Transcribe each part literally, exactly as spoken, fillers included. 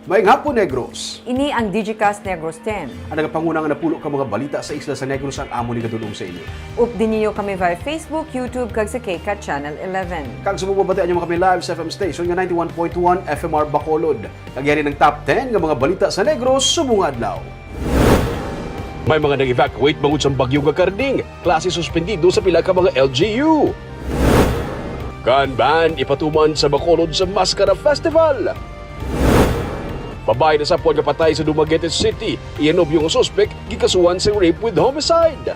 Maayong hapon, Negros. Ini ang Digicast Negros ten. Ang nagapanguna nga napulo ka mga balita sa isla sa Negros ang amon igadul-ong sa inyo. Updi ninyo kami via Facebook, YouTube, kag sa KCAT Channel eleven. Kag subong mabatian ninyo kami live sa F M station nga ninety-one point one F M R Bacolod. Kag yari ang top ten nga mga balita sa Negros subong nga adlaw. May mga nag-evacuate bangod sang bagyo nga Karding. Klase suspendido sa pila ka mga L G U. Gun ban ipatuman sa Bacolod sa Mascara Festival. Babayi nasapwan nga patay sa Dumaguete City, iya nobyo nga suspek gikasuhan sa rape with homicide.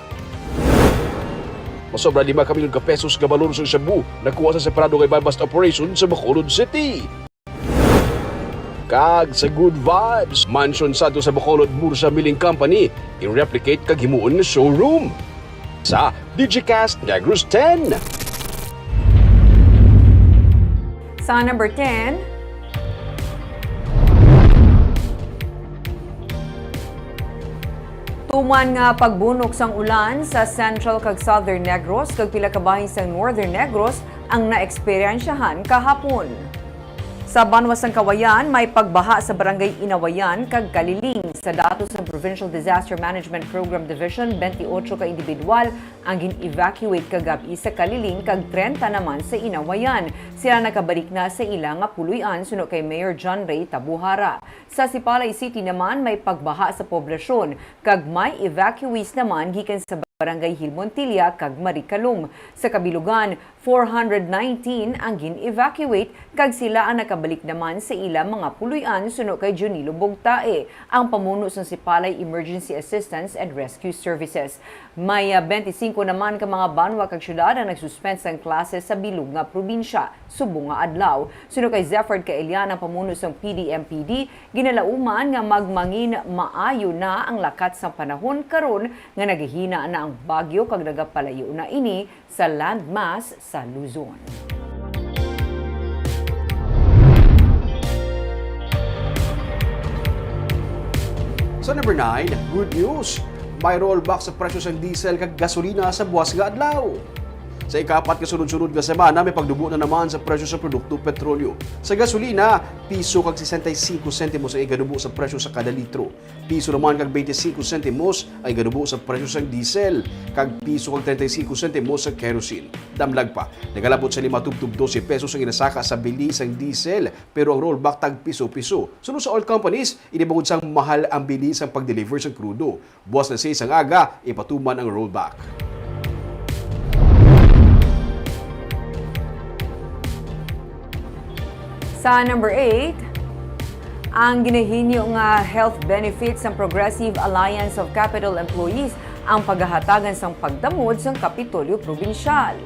Masobra lima ka milyon ka pesos nga balor sang shabu nakuha sa separado nga buy-bust operation sa Bacolod City. Kag sa Good Vibes, Mansion Santos sa Bacolod, Murcia Milling Company, i-replicate kag himuon nga showroom. Sa Digicast Negros ten. Sa number ten, tuman nga pagbunok sang ulan sa Central kag Southern Negros kag pila ka bahin sang Northern Negros ang naeksperyensyahan kahapon. Sa banwa sang Kawayan, may pagbaha sa barangay Inawayan kag Kaliling. Sa datos sang Provincial Disaster Management Program Division, twenty-eight ka individual ang gin-evacuate kagab-i sa Kaliling kag trenta naman sa Inawayan. Sila nakabalik na sa ila nga puloy-an suno kay Mayor John Ray Tabuhara. Sa Sipalay City naman, may pagbaha sa poblasyon kag may evacuees naman gikan sa barangay Hill Montilla kag Maricalum. Sa kabilugan, four hundred nineteen ang gin-evacuate kag sila ang nakabalik naman sa ila mga puloy-an suno kay Junilo Bugtae, ang pamuno sang Sipalay Emergency Assistance and Rescue Services. May, ah, twenty-five naman ka mga banwa kag syudad ang nagsuspend sang klase sa bilog nga probinsya subong nga adlaw. Suno kay Zeffard Caelian, ang pamuno sang P D M P D, ginalauman nga magmangin maayo na ang lakat sang panahon karon nga nagahina na ang bagyo kag nagapalayo na ini sa landmass sa Luzon. Sa number nine, good news. May rollback sa presyo sang diesel kag gasolina sa buwas nga adlaw. Sa ikaapat nga sunod-sunod nga semana, may pagdubo na naman sa presyo sa produkto petrolyo. Sa gasolina, piso kag sesenta y cinco sentimos ang igadubo sa presyo sa kada litro. Piso naman kag twenty-five sentimos ang igadubo sa presyo sang diesel, kag piso kag treinta y cinco sentimos sa kerosene. Damlag pa, nagalabot sa lima tubtob dose pesos ang ginasaka sa bili sang diesel, pero ang rollback tag piso-piso. Suno sa oil companies, ini bangod sang mahal ang bili sang pag-deliver sang krudo. Buwas na seis sang aga, ipatuman ang rollback. Sa number eight, ang ginahinyo nga health benefits sang Progressive Alliance of Capitol Employees ang pagahatagan sang pagdamod sang Kapitolyo Probinsyal.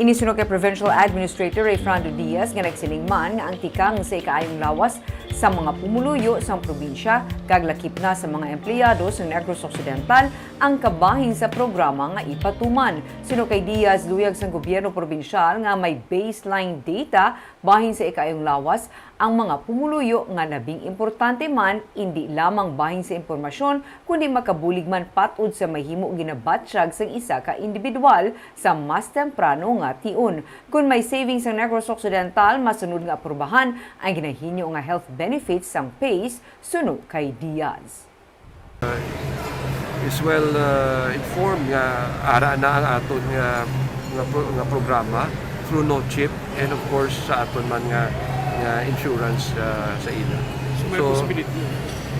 Ini suno kay Provincial Administrator Rayfrando Diaz nga nagsiling man nga ang tikang sa ikaayong lawas sa mga pumuluyo sang probinsya kag lakip na sa mga empleyado sa Negros Occidental ang kabahin sa programa nga ipatuman. Suno kay Diaz, luyag sang gobyerno probinsyal nga may baseline data bahin sa ikaayong lawas ang mga pumuluyo nga labing importante man, indi lamang bahin sa impormasyon, kundi makabulig man pat-od sa mahimo ginabatyag sang isa ka indibidwal sa mas temprano nga tion. Kon may savings ang Negros Occidental, masunod nga aprubahan ang ginahinyo nga health benefits sang PACE, suno kay Diaz. Is well, uh, informed nga ara na ang aton nga, nga, pro- nga programa through NoChip and of course sa aton man nga, nga insurance, uh, sa ila. So, may possibility,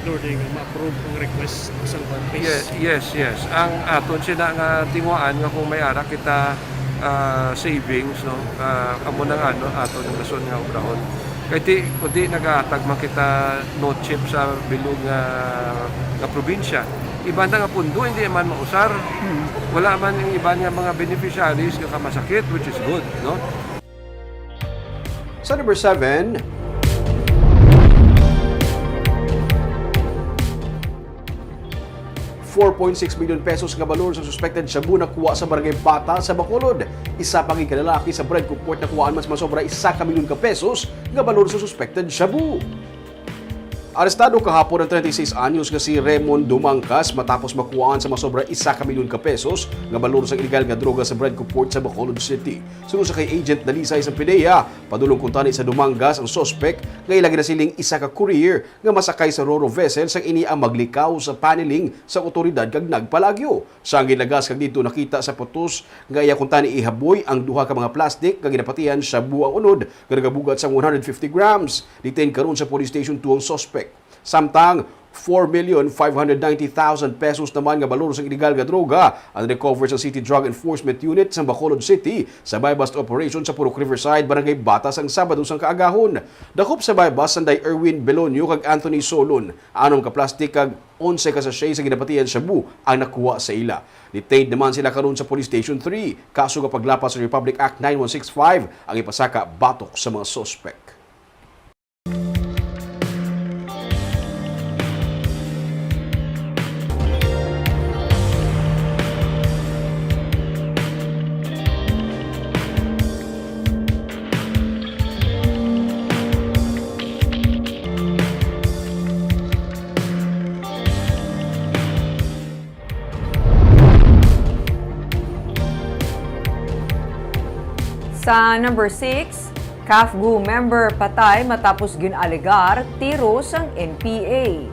Lord, nga ma-approve ang request sa one phase? Yes, yes, yes. Ang aton sina nga tinguhaan nga kung may ara kita, uh, savings, no, uh, amo nang ano aton ang rason nga obrahon. Kay ti, kundi nagahatag man kita NoChip sa bilog nga, nga probinsya. Iban nga pundo hindi man mausar. Wala man ang iban nga mga beneficiaries nga kamasakit, which is good, no? Sa number seven, four point six million pesos nga balor sa suspected shabu nakuha sa Barangay Bata sa Bacolod. Isa pa gid ka lalaki sa Bredco Port nakuhaan man sa masobra isa ka milyon ka pesos nga balor sa suspected shabu. Arestado kahapon ang treinta y seis anyos nga si Raymond Dumangcas matapos makuhaan sa masobra isa ka milyon ka pesos nga balor sang iligal nga droga sa Bredco Port sa Bacolod City. Suno sa kay Agent Dalisay sang PDEA, padulong kuntani sa Dumangcas ang suspek nga ila ginasiling isa ka courier nga masakay sa ro-ro vessel sang ini ang maglikaw sa paneling sa awtoridad kag nagpalagyo. Sa ginlagas kag didto nakita sa putos nga iya kuntani ihaboy ang duha ka mga plastic nga ginapatihan shabu ang unod nga nagabugat sang one hundred fifty grams. Detained karon sa Police Station two ang suspek. Samtang four million five hundred ninety thousand pesos naman nga balor sang iligal nga droga ang recover sa City Drug Enforcement Unit sa Bacolod City sa buy-bust operation sa Purok Riverside, Barangay Bata sang Sabado sang kaagahon. Dakop sa buy-bust sanday Erwin Belonio kag Anthony Solon. Anom ka plastic kag onse ka sachet sa ginapatihan shabu ang nakuha sa ila. Detained naman sila karon sa Police Station three. Kaso nga paglapas sa Republic Act nine one six five ang ipasaka batok sa mga suspek. Sa number six, CAFGU member patay matapos gin-alegar tiro sang N P A.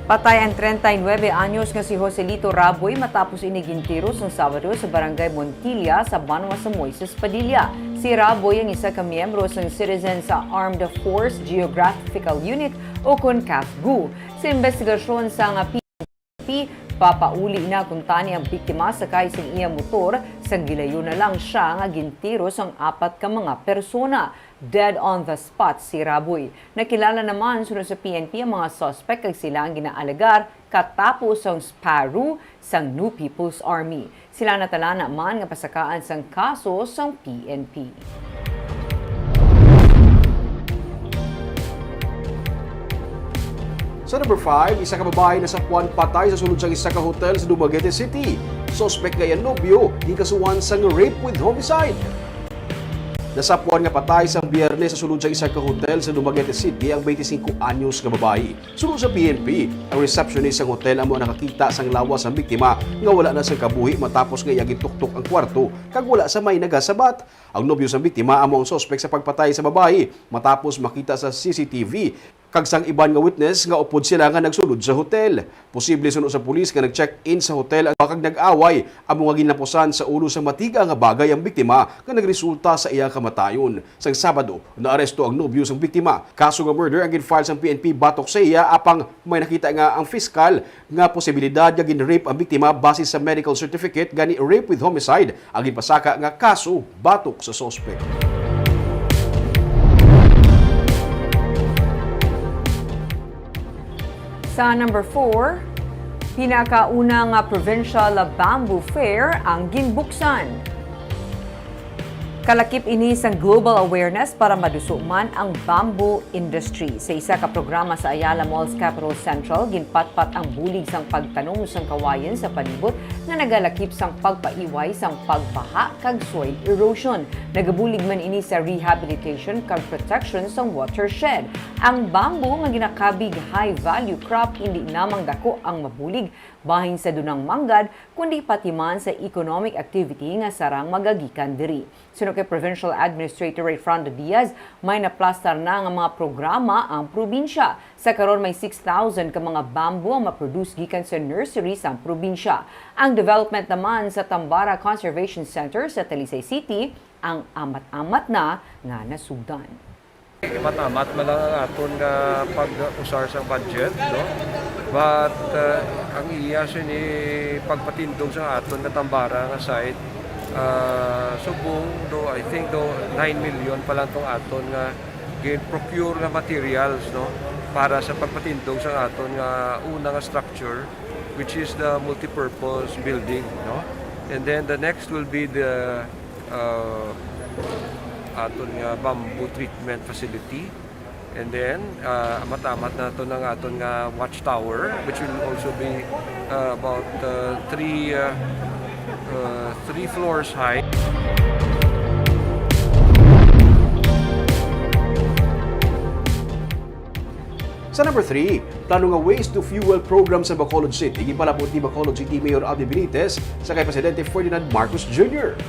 Patay ang treinta y nuebe anyos nga si Joselito Raboy matapos ini gintiro sang Sabado sa Barangay Montilla sa Banwa sa Moises Padilla. Si Raboy ang isa ka miyembro sang Citizens Armed Force Geographical Unit o kon CAFGU. Sa investigasyon sang P P, papauli na kuntani ang biktima sakay sang iya motor, sang gilayo na lang siya nga gintiro sang apat ka mga persona. Dead on the spot si Raboy. Nakilala naman suno sa P N P ang mga suspek kag sila ang ginaalegar katapo sang Sparrow sang New People's Army. Sila na tanan man nga pasakaan sang kaso sang P N P. Sa number five, isa ka babayi nasapuan patay sa sulod sang isa ka hotel sa Dumaguete City. Suspek nga iya nobyo, ginkasuhan sang rape with homicide. Nasapuan nga patay sang Biyernes sa sulod sang isa ka hotel sa Dumaguete City ang twenty-cinco anyos nga babayi. Suno sa P N P, ang receptionist sang hotel amo ang nakakita sang lawas sang biktima nga wala na sang kabuhi matapos nga iya gintuktok ang kwarto kag wala sa may nagasabat. Ang nobyo sang biktima amo ang suspek sa pagpatay sa babayi matapos makita sa C C T V kag sang iban nga witness nga upod sila nga nagsulod sa hotel. Posible suno sa pulis nga nag-check-in sa hotel ang kag nag-away amo nga ginlapusan sa ulo sang matiga nga bagay ang biktima nga nagresulta sa iya kamatayon. Sang Sabado, naaresto ang nobyo sang biktima. Kaso nga murder ang gin-file sang P N P batok sa iya, apang may nakita nga ang fiskal nga posibilidad nga gin-rape ang biktima base sa medical certificate, gani rape with homicide ang ginpasaka nga kaso batok sa suspek. Sa number four, pinakauna nga provincial bamboo fair ang ginbuksan. Kalakip ini sang global awareness para maduso man ang bamboo industry. Sa isa ka programa sa Ayala Malls Capitol Central, ginpatpat ang bulig sang pagtanom sang kawayan sa palibot nga nagalakip sang pagpaiway sang pagbaha kag soil erosion. Nagabulig man ini sa rehabilitation kag protection sang watershed. Ang bamboo nga ginakabig high value crop, indi lamang daku ang mabulig bahin sa dunang manggad, kundi pati man sa economic activity nga sarang magagikan diri. Suno kay Provincial Administrator Rayfrando Diaz, may naplastar na nga mga programa ang probinsya. Sa karon, may six thousand ka mga bamboo ang maproduce gikan sa nursery sang probinsya. Ang development naman sa Tambara Conservation Center sa Talisay City ang amat-amat na nga nasugdan. Amat-amat man lang ang aton nga pag-usar sang budget, no? But, uh, ang iya sini pagpatindog sa aton nga Tambara nga site, uh, subong, do, I think, do, nine million pa lang tong aton nga gin-procure nga materials, no? Para sa pagpatindog sa aton nga una nga structure, which is the multipurpose building, no? And then the next will be the uh, aton nga bamboo treatment facility. And then, uh, amat-amat na to ng aton nga watchtower, which will also be, uh, about, uh, three, uh, uh, three floors high. Sa number three, plano nga waste to fuel program sa Bacolod City, ginpalabot ni Bacolod City Mayor Albee Benitez sa kay Presidente Ferdinand Marcos Junior.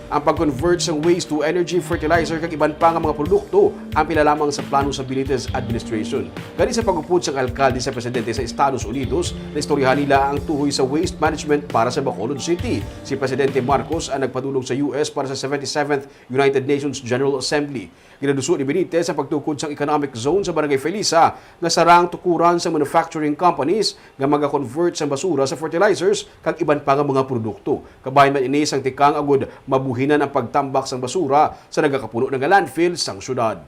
Ang pag-convert sang waste to energy, fertilizer, kag iban pa nga mga produkto ang pila lamang sa plano sa Benitez administration. Gani, sa pag-upod sang alkalde sa presidente sa Estados Unidos, naistoryahan nila ang tuhoy sa waste management para sa Bacolod City. Si Presidente Marcos ang nagpadulong sa U S para sa seventy-seventh United Nations General Assembly. Ginaduso ni Benitez ang pagtukod sang economic zone sa Barangay Felisa nga sarang tukuran sa manufacturing companies nga maga-convert sang basura sa fertilizers kag iban pa nga mga produkto. Kabahin man ini sang tikang agud mabuhinan ang pagtambak sang basura sa nagakapuno na nga landfill sang syudad.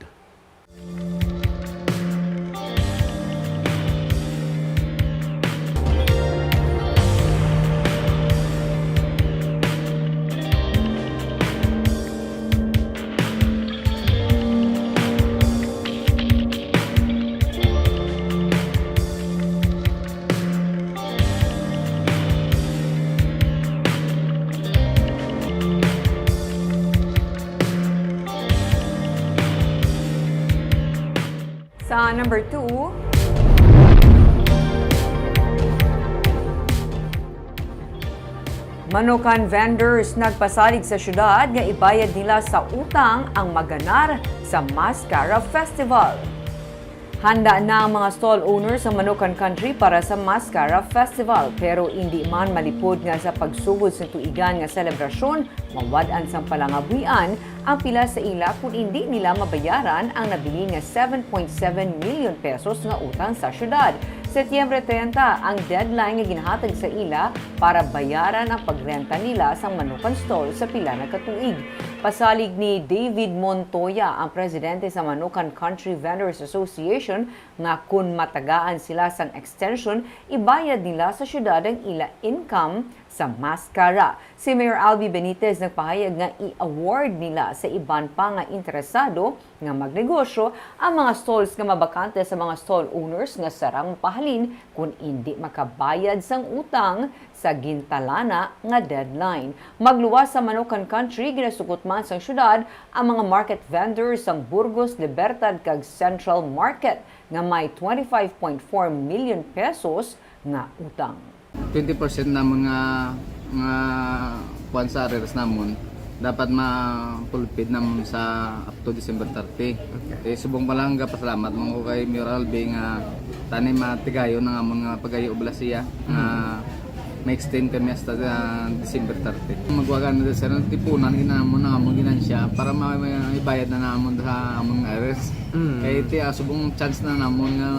Sa number two, Manukan vendors nagpasalig sa syudad nga ibayad nila sa utang ang maganar sa Mascara Festival. Handa na ang mga stall owners sa Manukan Country para sa Mascara Festival, pero indi man malipod nga sa pagsugod sa tuigan nga selebrasyon, mawad-an sang palangabuhian ang pila sa ila kon indi nila mabayaran ang nabilin nga seven point seven million pesos nga utang sa syudad. Setyembre treinta ang deadline nga ginhatag sa ila para bayaran ang pagrenta nila sang Manukan Store sa pila na ka tuig. Pasalig ni David Montoya, ang presidente sa Manukan Country Vendors Association, nga kon matagaan sila sang extension, ibayad nila sa syudad ang ila income sa Mascara. Si Mayor Albee Benitez nagpahayag nga i-award nila sa iban pa nga interesado nga magnegosyo ang mga stalls nga mabakante sa mga stall owners nga sarang mapahalin kon indi makabayad sang utang sa gintalana nga deadline. Magluwas sa Manukan Country, ginasugot man sang syudad ang mga market vendors sang Burgos, Libertad, kag Central Market nga may twenty-five point four million pesos nga utang. Twenty percent namon nga, nga kuwan sa arrears namon, dapat ma-fulfilled namon sa up to December thirty. Okay. Eh, subong pa lang, gapasalamat man ko kay Mayor Albee nga tani matigayon ang amon nga pagayo oblasiya nga Mm. ma-extend kami hasta sa December thirty. Magwagan na, sir, tipunan ginamon ang amon ginansya para ma-, ma-, ibayad na namon sa amon nga arrears. Mm. Kay ti, ah, subong chance na namon nga,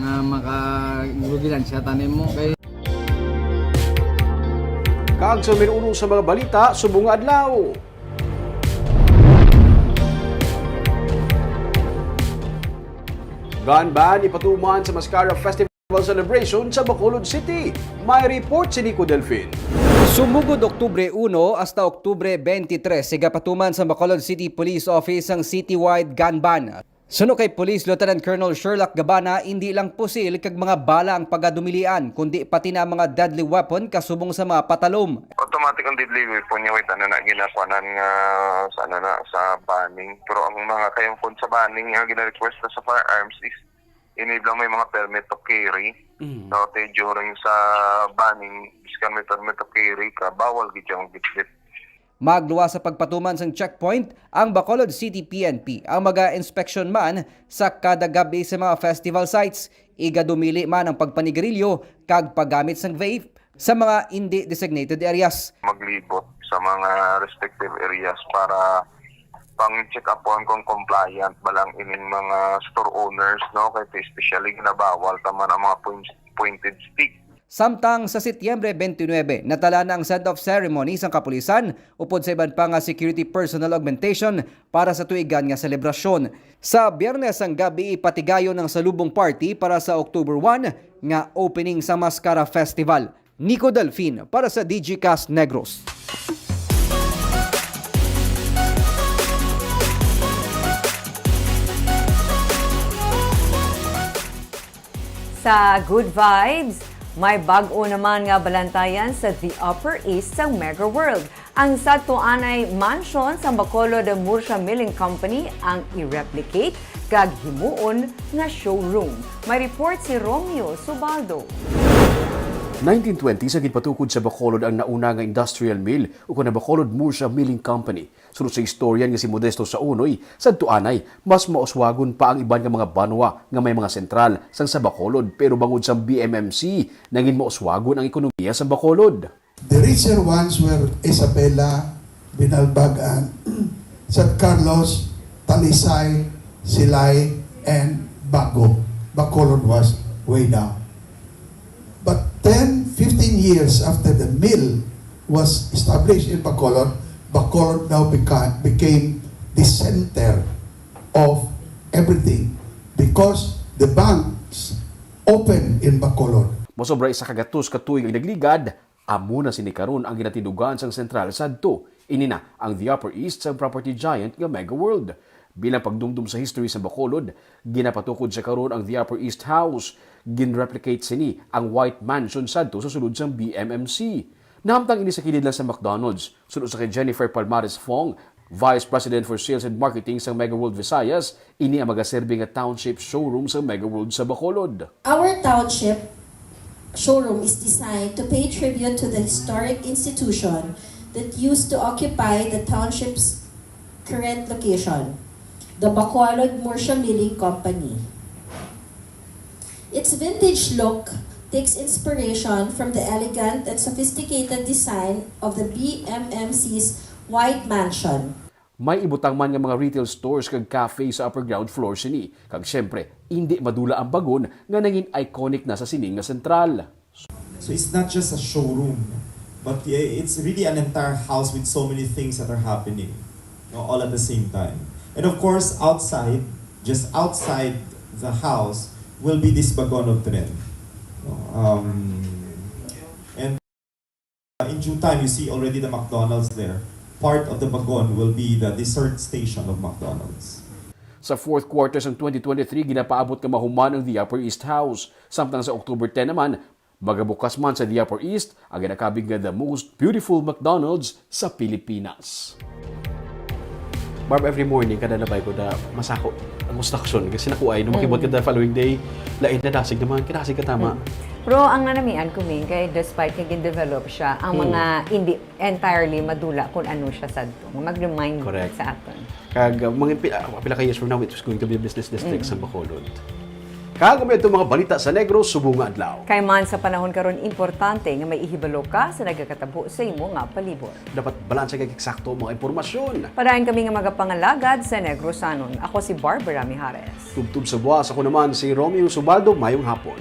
nga makagugilan siya tanim mo kay Kag sa minuno sa mga balita subong nga adlaw. Gun ban ipatuman sa Mascara Festival celebration sa Bacolod City. May report si Nico Delfin. Sumugod Oktubre uno hasta Oktubre twenty-three, sigapatuman sa Bacolod City Police Office ang citywide gun ban. Suno kay Police Lieutenant Colonel Sherlock Gabana, indi lang pusil kag mga bala ang pagadumilian, kundi pati na ang mga deadly weapon kasubong sa mga patalom. Automatic ang deadly weapon niya, wait, ano na, ginakuanan nga sa, ano na, sa banning. Pero ang mga kayong kun sa banning nga gina-request na sa firearms is ini lang may mga permit to carry. Mm. So, te, during sa banning, biskan may permit to carry ka, bawal gid yung bitbit. Magluwas sa pagpatuman sang checkpoint ang Bacolod City P N P. Ang maga-inspeksyon man sa kada gab-i sa mga festival sites, igadumili man ang pagpanigarilyo kag paggamit sang vape sa mga indi designated areas. Maglibot sa mga respective areas para pang-check upon kung compliant ba lang ining mga store owners, no? Kay especially ginabawal ta man ang mga point-, pointed stick. Samtang sa Setyembre twenty-nine, natala na ang send-off ceremony sang kapulisan upod sa iban pa nga security personnel augmentation para sa tuigan nga selebrasyon. Sa Biyernes sang gabi, ipatigayon ang salubong party para sa October one nga opening sa Mascara Festival. Nico Delfin para sa Digicast Negros. Sa Good Vibes, may bag-o naman nga balantayan sa The Upper East sang Mega World. Ang sadto anay mansion sang Bacolod Murcia Milling Company ang i-replicate kag himuon nga showroom. May report si Romeo Subaldo. Nineteen twenty sa ginpatukod sa Bacolod ang nauna nga industrial mill, o kon ang Bacolod Murcia Milling Company. Suno sa historian nga si Modesto Saunoy, sadto anay, mas mauswagon pa ang iban nga mga banwa nga may mga sentral sang sa Bacolod, pero bangod sang B M M C, nangin mauswagon ang ekonomiya sa Bacolod. The richer ones were Isabela, Binalbagan, San Carlos, Talisay, Silay, and Bago. Bacolod was way down. But ten, fifteen years after the mill was established in Bacolod, Bacolod now beca-, became the center of everything because the banks opened in Bacolod. Mosobra isa ka gatos ka tuig ang nagligad, amo na sini karon ang ginatindugan sang sentral sadto. Ini na ang The Upper East sang property giant nga Mega World. Bilang pagdumdom sa history sa Bacolod, ginapatukod sa karon ang The Upper East House. Ginreplicate sini ang White Mansion sadto sa sulod sang B M M C. Nahamtang ini sa kilid lang sa McDonald's. Suno sa kay Jennifer Palmares Fong, Vice President for Sales and Marketing sa Mega World Visayas, ini ang magaserbi nga township showroom sa Mega World sa Bacolod. Our township showroom is designed to pay tribute to the historic institution that used to occupy the township's current location, the Bacolod Murcia Milling Company. Its vintage look takes inspiration from the elegant and sophisticated design of the B M M C's White Mansion. May ibutang man nga mga retail stores kag cafe sa upper ground floor sini, kag siyempre, indi madula ang bagon nga nangin iconic na sa sini nga sentral. So it's not just a showroom, but i-, it's really an entire house with so many things that are happening, no, all at the same time. And of course, outside, just outside the house, will be this Bagon of Tren. No? Um, and, uh, in due time, you see already the McDonald's there. Part of the Bagon will be the dessert station of McDonald's. Sa fourth quarter sang twenty twenty-three, ginapaabot nga mahuman ang The Upper East House. Samtang sa October ten naman, magabukas man sa The Upper East ang ginakabig nga the most beautiful McDonald's sa Pilipinas. Barb, every morning, kada labay ko, da, masako ang construction. Kasi nakuha, nung makibot ka Mm. the following day, lain na dasig naman, kadasig ka tama. Mm. Pero ang nanamian ko, Ming, kay despite nga gin-develop siya, ang Mm. mga hindi entirely madula kung ano siya sadto. Mag-remind Correct. Sa aton. Kag, uh, mga pi-, uh, pila ka years from now, it was going to be a business district Mm. sa Bacolod. Kag may itong mga balita sa Negros subong nga adlaw. Kay man sa panahon karon, importante nga may ihibalo ka sa nagakatabo sa imo nga palibot. Dapat balanse kag eksakto ang mga impormasyon. Padayon kami nga magapangalagad sa Negrosanon. Ako si Barbara Mijares. Tubtob sa buwas, ako naman si Romeo Subaldo. Mayong hapon.